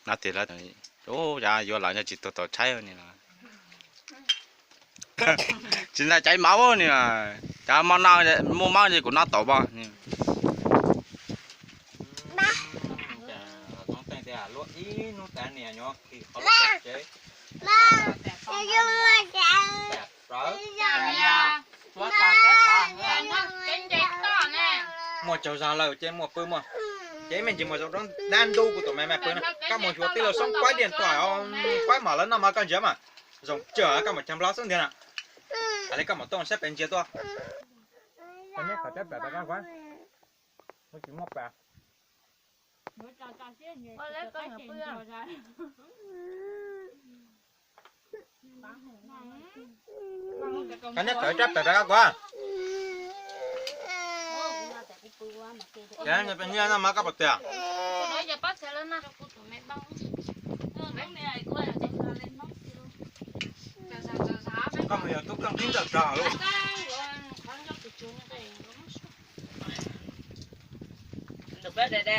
No tias lawv, ua cas yuav lawm no tsis tuag tau tshaib ni los. Tsis ntshai tshaib mov ni, cas hmo no muaj mob ces kuv noj tau pob. Muaj tsaug zog lawm ces muaj pw muaj, ces me ntsis mus zaum dab ntub kuv tus me me pw na, koj mus xyuas tij laug Soob Kuaib Diaj Tuam, Kuaib mam lawv noj mov koj ntsia mas, zoo tsawg koj mam cog nplob xwb ntiag na. Hais li koj mam tuaj saib pes ntsia tuaj. Koj niag kawm rab pem rau koj kuv. Ces nyiaj no mas koj puas tiag? Koj mus yog tub koj nqib ntawm rog lauj. Ntawm peb de de.